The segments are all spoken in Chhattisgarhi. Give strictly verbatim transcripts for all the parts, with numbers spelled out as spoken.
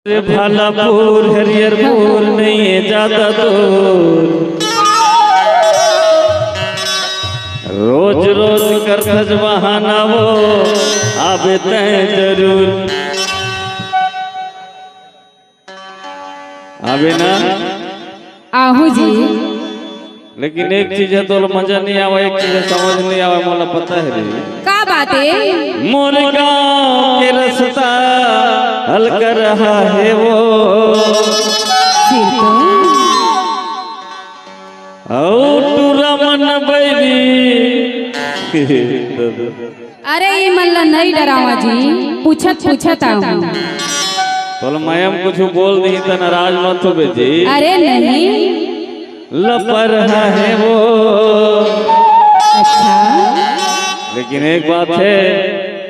अरे भालापुर हरियरपुर नइ ए जादा दूर, रोज रोज करथस बहाना वो, आबे तैं जरूर। आबे ना? आहूं जी। लेकिन एक चीज हे, तोला मजा नइ आवय, एक चीज हे, समझ नइ आवय, मोला पता हे रे। का बात हे? मोर गांव के रस्ता अलग रहा हे वो। फिर तो? अउ टूरा मन बइरी। अरे, ये मन ला नइ डरावा जी, पूछत पूछत आहूं। तोला मैं कुछु बोल दिही त नाराज मत होबे जी। अरे नहीं। लपर हे वो। अच्छा। लेकिन एक बात हे।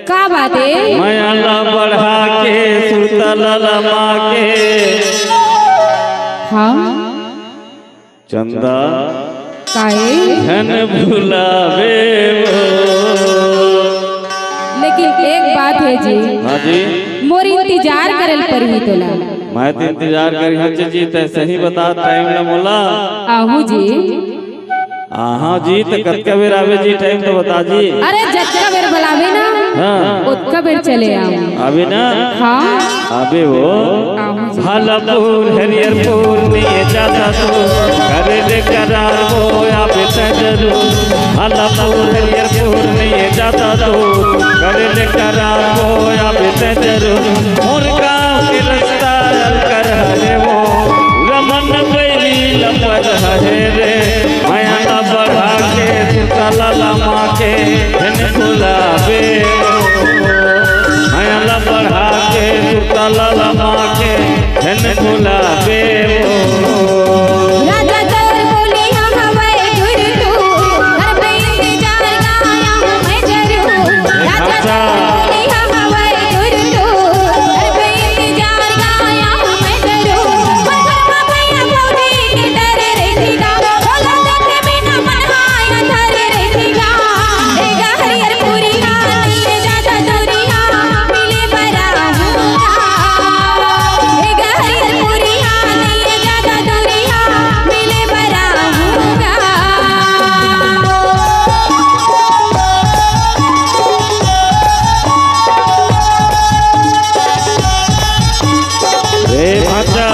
का बात हे? मया ला बढ़ा के सुरता ला लमा के। हाँ। चंदा। काहे? झन भुलावे वो। लेकिन एक बात हे जी। हाँ जी। मोर इंतजार करे ल परही तोला। मैं तो इंतजार करिहंव जी, तैं सही बता टाइम ला मोला। आहूं जी। आहूं जी, त कतका बेर आबे जी, टाइम तो बता जी। अरे जतका बेर बलाबे ना, हाँ। ओतका बेर चले आबे। आबे ना? हाँ। आबे वो। आहूं जी। भालापुर हरियरपुर नइ ए जादा दूर, करे ले करार वो आबे तैं जरूर। भालापुर हरियरपुर नइ ए जादा दूर, करे ले करार वो आबे तैं जरूर। मोर गांव के रस्ता अलग रहा हे वो, टूरा मन बइरी लपर हे रे। मया ला बढ़ा के सुरता ला लमा के, झन भुलावे वो। मया ला बढ़ा के सुरता ला लमा के, झन भुलावे वो। राजा तोर बोली हम हवय दूर दूर, करबे इंतजार गाया हूँ मैं जरूर। राजा तोर बोली हम हवय दूर दूर, करबे इंतजार गाया हूँ मैं जरूर। मोर घर मा भैया भौजी के डर रहिथे गा, तोला देखे बिना मन हा अंधार रहिथे गा। ए गा हरियर पुरिया, नइ ए जादा दूरिया, मिले बर आहूं गा। ए गा हरियर पुरिया, नइ ए जादा दूरिया, मिले बर आहूं गा। ए भांचा।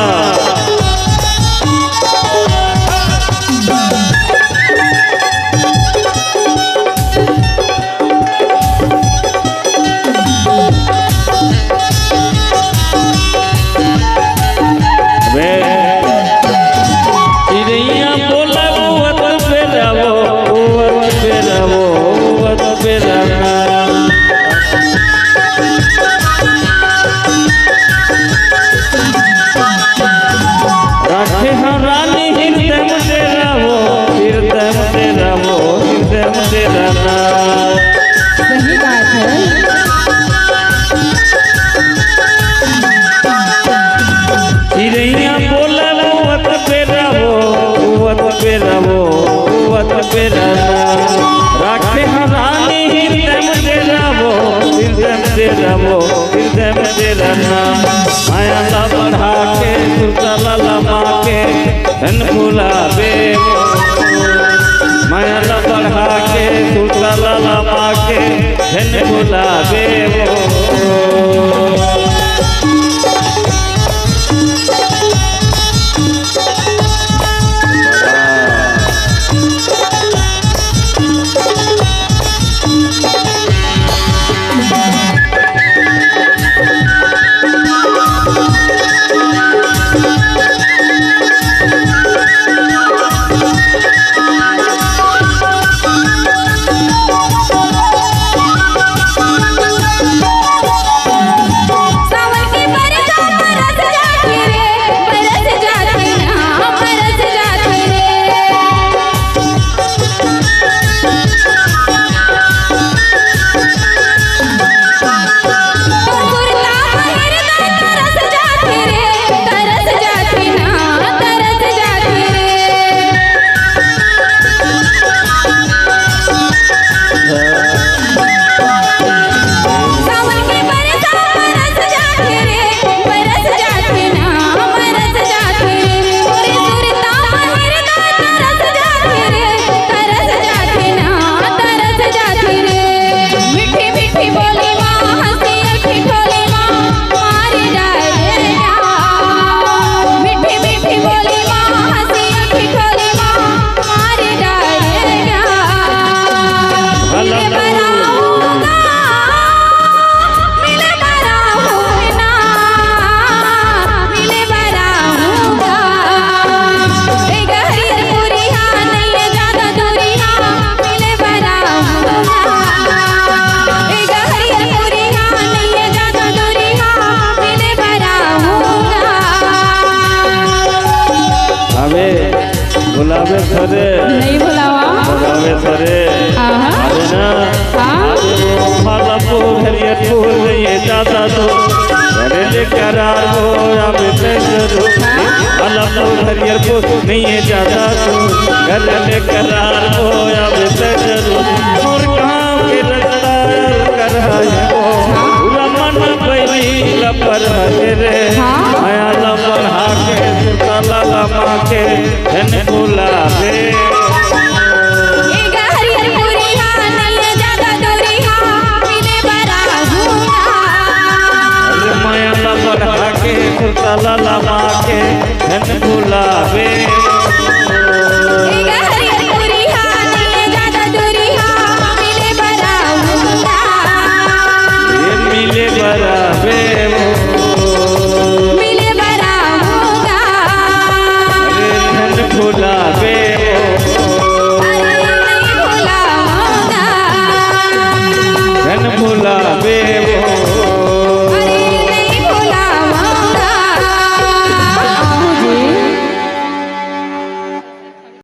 बे, चिरैया बोला, उवत बेरा वो, उवत बेरा वो, उवत बेरा ना। राखे हंव रानी हिरदय म डेरा वो, हिरदय म डेरा वो, हिरदय म डेरा ना। सही बात हे। चिरैया बोला, उवत बेरा वो, उवत बेरा वो, उवत बेरा ना। राखे हंव रानी हिरदय म डेरा वो, हिरदय म डेरा वो, हिरदय म डेरा ना। मया ला बढ़ा के सुरता ला लमा के, झन भुलावे वो। मया ला बढ़ा के सुरता ला लमा के, झन भुलावे वो। अलग हरियर को नहीं है ज्यादा तू, कर ले करार को अब तक जरूर। मोर गाँव के रस्ता कर है वो, पूरा मन बैली लपर है रे। माया लपर हाके, सुतला लमा के, धन बुलावे। ए गा हरियर पूरी हा, नैया ज्यादा दूरी हा, मिले बरा हुआ। अरे माया लपर हाके, सुतला लमा के, धन बुलावे।